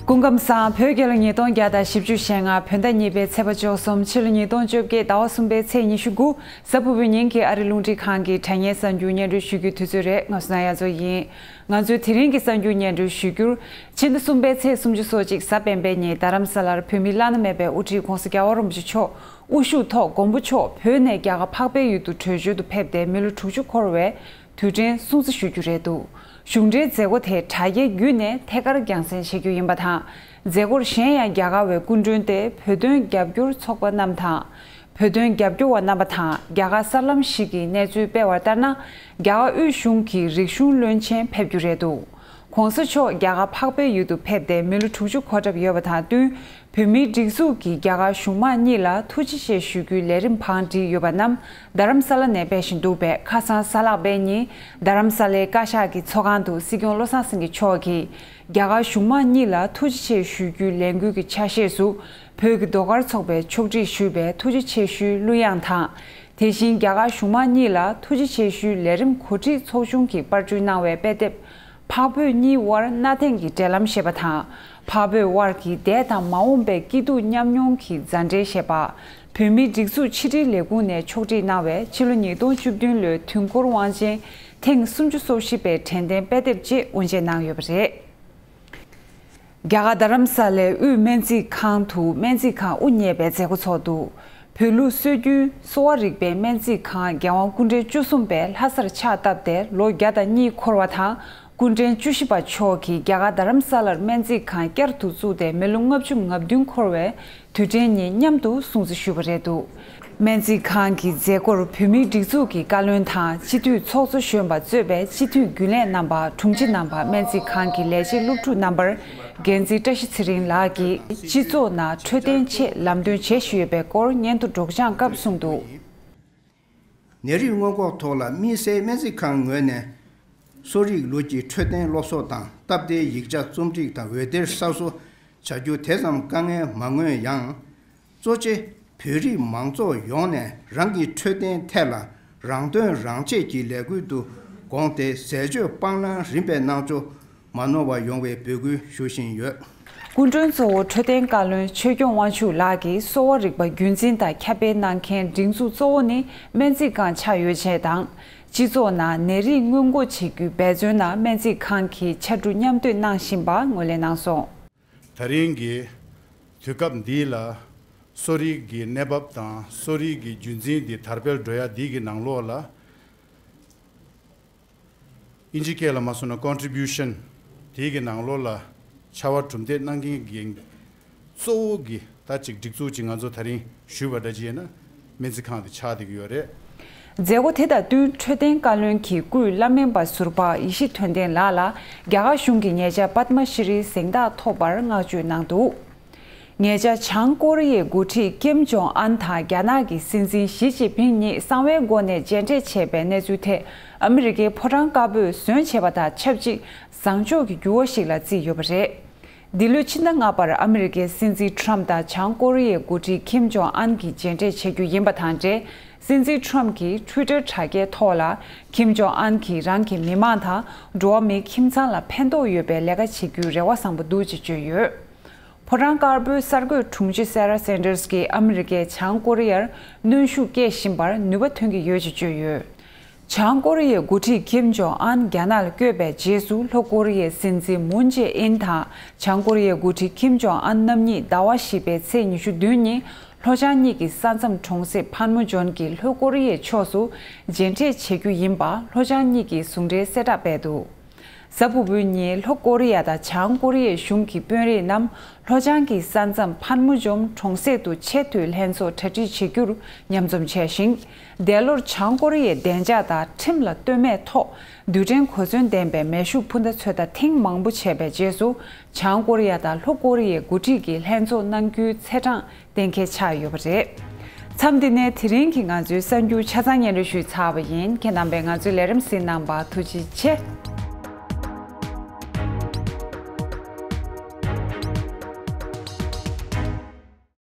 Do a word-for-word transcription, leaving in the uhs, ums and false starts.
སྐུ་ཁམས་བཟང་། བོད་རྒྱལ་ལོ་ཉིས་སྟོང་བརྒྱ་དང་བཞི་བཅུ་ཞེ་ལྔ་བོད་ཟླ་གཉིས་པའི་ཚེས་པ་བཅུ་གསུམ་ཕྱི་ལོ་ཉིས་སྟོང་བཅོ་བརྒྱད་ཟླ་བ་གསུམ་པའི་ཚེས་ཉི་ཤུ་དགུ་གཟའ་ཕུར་བུའི་ཉིན་གྱི་ཨ་རི་རླུང་འཕྲིན་ཁང་གི་དྲ་བརྙན་གསར་འགྱུར་སྙན་སྒྲོན་ཞུ་རྒྱུའི་དུས་ཚོད་རེད། ང་སུ་ན་ཡ་ཛོ་ཡིན། ང་ཚོའི་དེ་རིང་གི་གསར་འགྱུར་སྙན་སྒྲོན་ཞུ་རྒྱུར། ཕྱི་ཟླ་གསུམ་པའི་ཚེས་སུམ་ཅུ་སོ་གཅིག་གཟའ་སྤེན་པའི་ཉིན་རྡ་རམ་ས་ལར་བོད་མིའི་བླ་ན་མེད་པའི་དབུ་ཁྲིད་༸གོང་ས་༸རྒྱལ་བ་རིན་པོ་ཆེ་མཆོག་དབུ་བཞུགས་ཐོག་མགོན་པོ་མཆོག་བོད་ནས་རྒྱ་གར་འཕགས་པའི་ཡུལ་དུ་བྲོས་བྱོལ་དུ་ཕེབས་ཏེ་མི་ལོ་དྲུག་ཅུ་འཁོར་བའི་དུས་དྲན་སྲུང་བརྩི་ཞུ་རྒྱུ་རེད་འདུག་གཞུང་འབྲེལ་མཛད་སྒོ་དེ་དྲ་རྒྱའི་བརྒྱུད་ནས་ཐད་ཀར་རྒྱང་སྲིང་བྱེད་རྒྱུ་ཡིན་པ་དང་། མཛད་སྒོར་གཞན་ཡང་རྒྱ་གར་བའི་སྐུ་མགྲོན་ཏེ་བོད་དོན་རྒྱབ་སྐྱོར་ཚོགས་པ་རྣམས་དང་། བོད་དོན་རྒྱབ་སྐྱོར་བ་རྣམ་པ་དང་རྒྱ་གར་གསར་ལམ་ཞིག་གིས་གནས་ཚུལ་སྤེལ་བར་ལྟར་ན། རྒྱ་གར་དབུས་གཞུང་གི་རིག་གཞུང་བློན་ཆེན་ཕེབས་རྒྱུ་རེད་འདུག ༸གོང་ས་མཆོག་རྒྱ་གར་འཕགས་པའི་ཡུལ་དུ་ཕེབས་ཏེ་མི་ལོ་དྲུག་ཅུ་འཁོར་གྲབས་ཡོད་པ་དང་བསྟུན། བོད་མིའི་སྒྲིག་འཛུགས་ཀྱིས་རྒྱ་གར་གཞུང་མང་གཉིས་ལ་ཐུགས་རྗེ་ཆེ་ཞུ་རྒྱུའི་ལས་རིམ་བང་སྒྲིག་ཡོད་པ་རྣམས་རྡ་རམ་ས་ལ་ནས་སྤེལ་བཞིན་འདུག་པས། ཁ་སང་གཟའ་ལྷག་པའི་ཉིན་རྡ་རམ་ས་ལའི་བཀའ་ཤག་གི་ཚོགས་ཁང་དུ་སྲིད་སྐྱོང་བློ་བཟང་སེང་གེ་མཆོག་གིས་རྒྱ་གར་གཞུང་མང་གཉིས་ལ་ཐུགས་རྗེ་ཆེ་ཞུ་རྒྱུའི་ལས་འགུལ་གྱི་ཆ་ཤས་སུ། བོད་ཀྱི་ཟློས་གར་ཚོགས་པས་ཕྱོགས་སྒྲིག་ཞུས་པའི་ཐུགས་རྗེ་ཆེ་ཞུའི་གླུ་དབྱངས་དང་། དེ་བཞིན་རྒྱ་གར་གཞུང་མང་གཉིས་ལ་ཐུགས་རྗེ་ཆེ་ཞུའི་ལས་རིམ་གོ་སྒྲིག་ཚོགས་ཆུང་གིས་པར་སྐྲུན་གནང་བའི་དཔེ་དེབ། འཕགས་བོད་གཉིས་དབར་གནའ་དེང་གི་འབྲེལ་ལམ་ཞེས་པ་དང་། འཕགས་བོད་དབར་གྱི་འདས་དང་མ་འོངས་པའི་སྐྱིད་སྡུག་མཉམ་མྱོང་གི་མཛའ་འབྲེལ་ཞེས་པ། བོད་མིའི་སྒྲིག་འཛུགས་ཕྱི་དྲིལ་ལས་ཁུངས་ནས་ཕྱོགས་སྒྲིག་གནང་བའི་ཕྱི་ལོ་ཉིས་སྟོང་བཅུ་བདུན་ལོའི་དུས་འཁོར་དབང་ཆེན་ཐེངས་སུམ་ཅུ་སོ་བཞི་པའི་དྲན་རྟེན་དཔེ་དེབ་ཅེས་དབུ་འབྱེད་གནང་ཡོད་པ་རེད། རྒྱ་གར་རྡ་རམ་ས་ལའི་དབུས་སྨན་རྩིས་ཁང་དུ་སྨན་རྩིས་ཁང་དབུ་བརྙེས་པའི་མཛད་སྒོ་ཚོགས་འདུ། བོད་ལུགས་སྲོལ་རྒྱུན་གསོ་བ་རིག་པའི་སྨན་རྩིས་ཁང་རྒྱལ་དབང་སྐུ་ཕྲེང་བཅུ་གསུམ་པས་ལྷ་སར་ཕྱག་བཏབ་སྟེ་ལོ་བརྒྱ་དང་གཉིས་འཁོར་བ་དང་། སྐུ་ཕྲེང་བཅུ་བཞི་པ་མཆོག་གིས་རྒྱ་གར་རྡ་རམ་ས་ལར་སྨན་རྩིས་ཁང་བསྐྱར་དུ་བཙུགས་ཏེ་མི་ལོ་ལྔ་བཅུ་ང་བདུན་འཁོར་བའི་དུས་དྲན་ཉིན་མཉམ་དུ་སྲུང་བརྩི་ཞུས་པ་རེད་འདུག་སྨན་རྩིས་ཁང་གི་མཛད་སྒོར་བོད་མིའི་སྒྲིག་འཛུགས་ཀྱི་བཀའ་བློན་དང་སྤྱི་འཐུས་ཚོགས་གཙོ་གཞོན་པ་གཙོས་པའི་སྤྱི་འཐུས་རྒྱུན་ལས་རྣམ་པ། དྲུང་ཆེ་རྣམ་པ། སྨན་རྩིས་ཁང་གི་ལས་བྱེད་སློབ་ཕྲུག་རྣམ་པར་འགན་འཛིན་བཀྲ་ཤིས་ཚེ་རིང་ལགས་ཀྱིས་སྤྱི་ཚོགས་ནང་འཕྲོད་བསྟེན་ཆེད་ལམ་སྟོན་བྱེད་བཞིན་ཡོད་པའི་སྐོར་སྙན་ཐོ་སྒྲོག་སྦྱང་སྐབས་གསུངས་འདུག་ནད་རིགས་སྔོན་འགོག་ཐོག་ལ་དམིགས་བསལ་སྨན་རྩིས་ཁང་ངོས་ནས་གསོ་རིག་ལུགས་ཀྱི་འཕྲོད་བསྟེན་སློབ་གསོ་དང་སྟབས་བདེའི་ཡིག་ཆ་རྩོམ་སྒྲིག་དང་འོད་སྡེར་གསར་བཟོ་བྱ་རྒྱུ་དེ་ཙམ་དཀའ་ངལ་མ་མངོན་ཡང་། གཙོ་ཆེ་བོད་རིགས་མང་ཚོགས་ཡོངས་ནས་རང་གི་འཕྲོད་བསྟེན་ཐད་ལ་རང་དོན་རང་གཅེས་ཀྱི་ལས་འགུལ་དུ་དགོངས་ཏེ་ཟས་སྤྱོད་སྤང་བླང་རིམ་པས་གནང་ཕྱོགས་མ་ནོར་བ་ཡོང་བའི་འབོད་སྐུལ་ཞུ་བཞིན་ཡོད། སྐུ་མགྲོན་གཙོ་བོ་འཕྲོད་བསྟེན་བཀའ་བློན་ཆོས་སྐྱོང་དབང་ཕྱུག་ལགས་ཀྱིས་གསོ་བ་རིག་པ་རྒྱུན་འཛིན་དང་ཁྱབ་སྤེལ་གནང་མཁན་སྒྲིག་འཛུགས་གཙོ་བོ་ནི་སྨན་རྩིས་ཁང་ཆགས་ཡོད་ཅེས་དང་། སྤྱི་ཚོགས་ནང་ནད་རིགས་སྔོན་འགོག་བྱེད་རྒྱུའི་འབད་བརྩོན་ནང་སྨན་རྩིས་ཁང་གིས་ཕྱར་གྲུ་མཉམ་གཏོད་གནང་བཞིན་པ་ངོས་ལེན་གནང་སོང་། ད་རིང་གི་དུས་སྐབས་འདི་ལ་གསོ་རིག་གི་གནས་བབ་དང་གསོ་རིག་གི་རྒྱུན་འཛིན་འདི་དར་སྤེལ་འགྲོ་ཡ་འདི་གི་ནང་ལོགས་ལ། ཨིན་ཇི་སྐད་ལ་མ་སོང་ན་ཀོན་ཊི་བིའུ་ཤན་དེ་གི་ནང་ལོགས་ལ་ཕྱར་བ་གྲུ་འདེགས་གནང་མཁན་གྱི་གཙོ་བོ་གི་ད་ཅིག་སྒྲིག་འཛུགས་ཅིག་ང་ཚོ་ད་རིང་ཞུས་པ་འདྲ་ཅིག་ཡིན་ན་སྨན་རྩིས་ཁང་དེ་ཆགས་བསྡད་ཀྱི་ཡོད་རེད། མཛད་སྒོ་དེ་དང་བསྟུན་འཕྲོད་བསྟེན་བཀའ་བློན་གྱིས་སྐུའི་བླ་སྨན་པ་ཟུར་པ་ཡེ་ཤེས་དོན་ལྡན་ལགས་ལ་རྒྱ་གར་གཞུང་གི་ཉེ་ཆར་པདྨ་ཤྲི་གཟེངས་རྟགས་ཐོབ་པར་བསྔགས་བརྗོད་གནང་འདུག་ཉེ་ཆར་བྱང་ཀོ་རི་ཡའི་འགོ་ཁྲིད་ཀིམ་ཇོང་ཨན་དང་རྒྱ་ནག་གི་སྲིད་འཛིན་ཞི་ཅིན་ཕིང་གཉིས་གསང་བའི་སྒོ་ནས་མཇལ་འཕྲད་བྱས་པའི་གནས་ཚུལ་ཐད་ཨ་མི་རི་ཀའི་ཕོ་བྲང་དཀར་པོས་ཟོན་བྱས་པ་དང་ཆབས་ཅིག་བཟང་ཕྱོགས་ཀྱི་འགྱུར་བ་ཞིག་ལ་བརྩིས་ཡོད་པ་རེད། འདི་ལོའི་ཕྱི་ཟླ་ལྔ་པར་ཨ་མི་རི་ཀའི་སྲིད་འཛིན་ཁྲམ་དང་བྱང་ཀོ་རི་ཡའི་འགོ་ཁྲིད་ཀིམ་ཇོང་ཨན་གྱིས་མཇལ་འཕྲད་བྱེད་རྒྱུ་ཡིན་པ་དང་འབྲེལ། སྲིད་འཛིན་ཁྲམ་གྱིས་ཊུའི་ཊར་དྲ་རྒྱའི་ཐོག་ལ་ཀིམ་ཇོང་ཨན་གྱིས་རང་གི་མི་མང་དང་འགྲོ་བ་མིའི་ཁྱིམ་ཚང་ལ་ཕན་ཐོགས་ཡོད་པའི་ལས་ཀ་བྱེད་རྒྱུའི་རེ་བ་བཟང་པོ་འདུག་ཅེས་བརྗོད་ཡོད། ཕོ་བྲང་དཀར་པོའི་གསར་འགོད་དྲུང་ཆེ་སེ་ར་སན་ཏར་གྱིས་ཨ་མི་རི་ཀས་བྱང་ཀོ་རི་ཡར་གནོན་ཤུགས་སྐྱེད་བཞིན་པར་ནུས་པ་ཐོན་གྱི་ཡོད་ཅེས་བརྗོད་ཡོད། བྱང་ཀོ་རི་ཡའི་འགོ་ཁྲིད་ཀིམ་ཇོང་ཨན་རྒྱ་ནག་ལ་བསྐྱོད་པའི་རྗེས་སུ་ལྷོ་ཀོ་རི་ཡའི་སྲིད་འཛིན་མུན་ཇེ་ཨིན་དང་བྱང་ཀོ་རི་ཡའི་འགོ་ཁྲིད་ཀིམ་ཇོང་ཨན་རྣམ་གཉིས་ཟླ་བ་བཞི་པའི་ཚེས་ཉི་ཤུ་བདུན་ཉིན་ལྷོ་བྱང་གཉིས་ཀྱི་ས་མཚམས་གྲོང་གསེབ་ཕན་མུ་ཇོན་གྱི་ལྷོ་ཀོ་རི་ཡའི་ཕྱོགས་སུ་མཇལ་འཕྲད་བྱེད་རྒྱུ་ཡིན་པ་ལྷོ་བྱང་གཉིས་ཀྱི་ཟུང་འབྲེལ་གསལ་བསྒྲགས་སྤེལ་འདུག་གཟའ་ཕུར་བུའི་ཉིན་ལྷོ་ཀོ་རི་ཡ་དང་བྱང་ཀོ་རི་ཡའི་གཞུང་གི་དཔོན་རིགས་རྣམས་ལྷོ་བྱང་གི་ས་མཚམས་ཕན་མུ་ཇོམ་གྲོང་གསེབ་ཏུ་ཆེས་མཐོའི་ལྷན་ཚོགས་གྲ་སྒྲིག་བྱེད་རྒྱུར་མཉམ་འཛོམས་བྱས་ཤིང་། འདས་ལོར་བྱང་ཀོ་རི་ཡའི་བདེ་འཇགས་དང་ཁྲིམས་ལ་ལྟོས་མེད་ཐོག་རྡུལ་ཕྲན་གོ་མཚོན་ལྡན་པའི་མེ་ཤུགས་འཕུར་མདའ་ཚོད་ལྟ་ཐེངས་མང་པོ་བྱས་པའི་རྗེས་སུ་བྱང་ཀོ་རི་ཡ་དང་ལྷོ་ཀོ་རི་ཡའི་འགོ་ཁྲིད་ཀྱིས་ལྷན་ཚོགས་གནང་རྒྱུའི་ཚེས་གྲངས་གཏན་འཁེལ་ཆགས་ཡོད་པ་རེད། མཚམས་འདི་ནས་དེ་རིང་གི་ང་ཚོའི་གསར་འགྱུར་ཆ་ཚང་སྙན་སྒྲོན་ཞུས་ཚར་བ་ཡིན། ཁྱེད་རྣམ་པས་ང་ཚོའི་ལས་རིམ་གཟིགས་གནང་བར་ཐུགས་རྗེ་ཆེ།